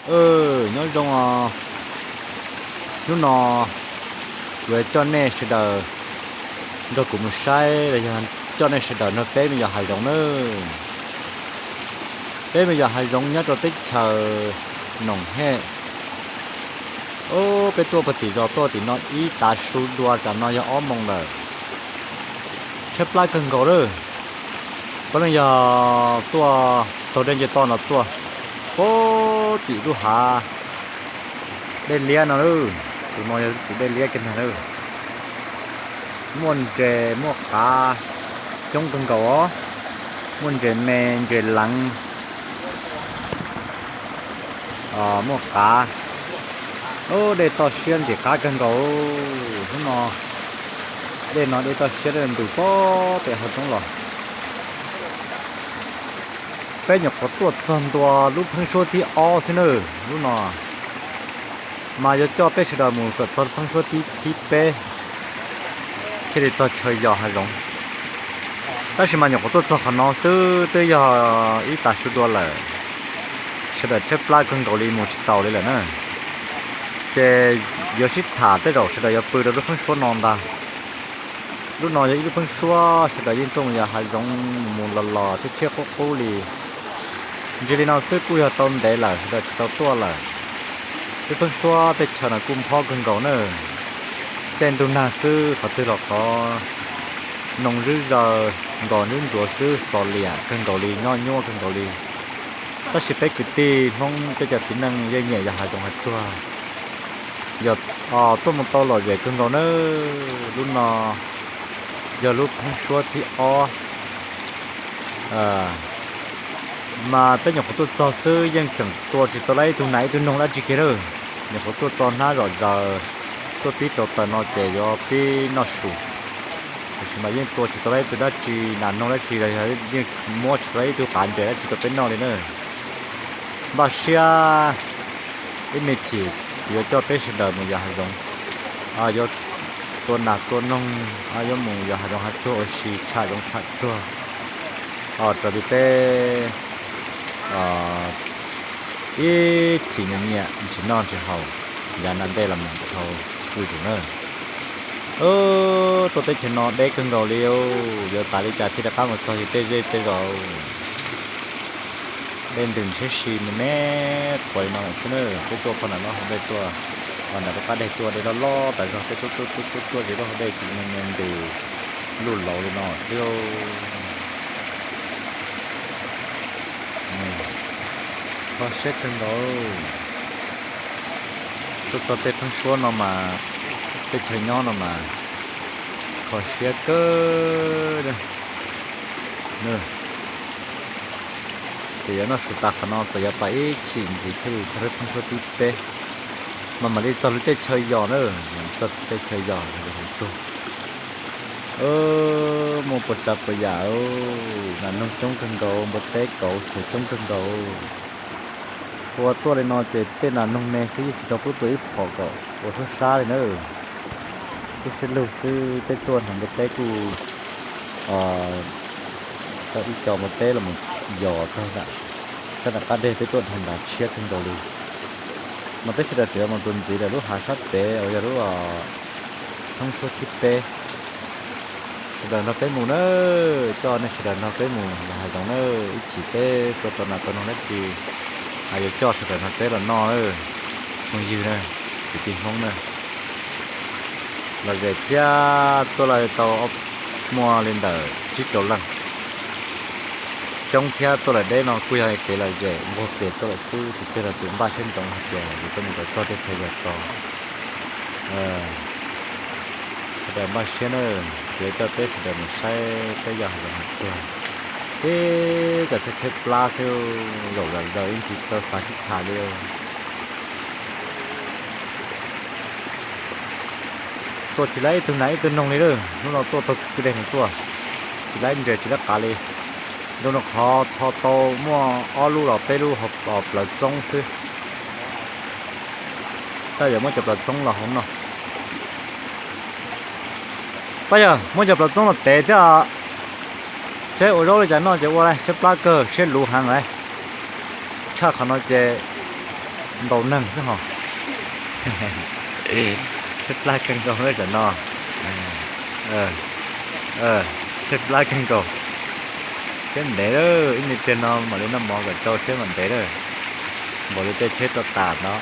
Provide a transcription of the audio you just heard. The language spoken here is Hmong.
Nyob zoo os, hnub no kuv yuav coj nej sawv daws nrog kuv mus saib los yog coj nej sawv daws nrog peb me yos hav zoov nawb. Peb me yos hav zoov nyob rau teb chaws Noom Hej. Peb tuaj puag tim zos tuaj tim no ib tav su dua, tam no yog ob moos lawm. Tshaib plab kawg nkaus lawm. Puav leej yog tuaj taug dej nce toj no tuaj puag tim lub hav dej liab no lawm. Tus no yog tus dej liab kiag ntag lawm. Muaj ntses muaj qav coob kawg nkaus os. Muaj ntses me, ntses leev, muaj qav. Dej toj siab ntxim qab kawg nkaus. Hnub no dej no dej toj siab, dej ntws pob pem hav zoov los. Peb nyuam qhuav tuaj txog ntua lub pheeb suab thib ob xwb na. Lub no mas yuav coj peb sawv daws mus kom txog pheeb suab thib peb thiaj li txog chaw yos hav zoov. Tab sis mas nyuam qhuav tuaj txog qhov no xwb twb yog ib tav su dua lawm. Sawv daws tshaib plab kawg nkaus li mus tsis taus li lawm na. Ces yuav sib tham tej zaum sawv daws yuav pw rau lub pheeb suab no ntag. Lub no yog ib lub pheeb suab sawv daws yeej tuaj mus yos hav zoov mus los los tshiab tshiab qub qub li. Ntsia li no xwb kuj yog tau ntev lawm sawv daws tsis tau tuaj lawm. Lub pheeb suab teb chaws no kuj nphob kawg nkaus na. Caij ntuj nag xwb qhov twg los qhov noo zwb zaws nkos nruab ntsuav xwb, xos liam kawg nkaus li, nyob nyuaj kawg nkaus li. Tab sis peb kwv tij Hmoob tej cov txiv neej yeej nyiam yos hav zoov hav tsuag, yog tuaj mus tau lom zem kawg nkaus na. Lub no yog lub pheeb suab thib ob, mas peb nyuam qhuav tuaj txog xwb yeej tseem tua tsis tau lawm ib tug nas ib tug noog dab tsi kiag lawm. Nyuam qhuav tuaj txog hnab zom zaws, tuaj tib rau taws no ces yuav pib noj su. Tiam sis mas yeej tua tsis tau lawm ib tug dab tsi, nas noog dab tsi los yog yeej muab tsis tau lawm ib tug qav ntses dab tsi rau peb noj li na. Npaj siab ib me chim yuav coj peb sawv daws mus yos hav zoov, yuav tua nas tua noog, yuav mus yos hav zoov hav tsuag ua si tshaj zoov tshaj tsuag, raws li peb ib chim nyiam nyiam ntsis noj ntsis haus yav nram ntej los mus dhau zuj zus na. Tuaj teb chaws no deb kawg nkaus li, yuav tas li cas thiaj rov qab mus txog yus tej zej tej zos. Dej ntws ntshiab si me me qhuav li no lawm xwb na. Peb tuaj pog nram lub hauv dej tuaj, pog nram lub qab deg tuaj, dej loj loj tas zog, peb tuaj tuaj tuaj tuaj tuaj ces lub hauv dej ces me me ntws luj laus li no xwb. Kho siab kawg nkaus. Tuaj txog tej pheeb suab no mas, tej chaw nyob no mas kho siab kawg. Ces yuav noj su tas qhov no txawm yuav pas ib chim ntxiv thiaj li txog lub pheeb suab thib peb, mas mam li txog lub teb chaws yos na, mam li txog tej chaw yos yos hav tsuag. Muaj puas tsav puas yam, nas noog coob kawg nkaus, npua teb kauv xyuav coob kawg nkaus. Ua tuaj li no ces tej nas noog me xwb yeej tsis tau pub tua ib phom kom ua sab sab li na. Kuj sib lug xwb, peb tuaj hnov npua teb kuj tau ib co npua teb los yos txog nram sab nram qab deg, peb tuaj dhau nrad tshiab kawg nkaus li. Mas peb sawv daws tseem yuav mus txuas ntxiv lawm lub hav sab pem uas yog lub pheeb suab thib peb. Sawv daws nrog peb mus na, coj nej sawv daws nrog peb mus yos hav zoov na. Ib chim peb tua tau nas tua noog dab tsi, yuav coj sawv daws nrog peb los noj na, phooj ywg na, kwv tij Hmoob na. Lom zem thiab, tuaj los tau muaj li ntawm tsib rau leej. Coob thiab, tuaj lawm deb no kuj yog kev lom zem nquag pes tuaj lawm xwb, tus twg los tus npaj siab ntsoov hais tias yuav coj mus kom txog tej chaw yos tso. Sawv daws npaj siab na, kuv yuav coj peb sawv daws mus saib peb yos hav zoov hav tsuag. Tib cov tshaib tshaib plab xwb, zaum zom zaws ib ntsis tsis tau xav sib tham li. Tuaj tsis laib ib tug nas ib tug noog li lawm, hnub no tuaj taug kwj deg no tuaj, tsis laib ntses tsis laib qav li. Ntu no qhov tho tau muaj ob lub los peb lub plawv txoob xwb. Tab yog muab cov plawv txoob los hauv no. Tab yog muab cov plawv txoob los tev thiab, seb ua zaub li cas noj ces ua li, tshaib plab kawg, siab luv heev lawm. Tshaj qhov no ces Ntau neeg xwb hos. Tshaib plab kawg nkaus lawm tam no. Tshaib plab kawg nkaus. Tsheb ntev lawm, ib me pliag no mam li noj mov kom tsau tsheb mam ntev lawm. Npaum li tej tsheb tau tas no.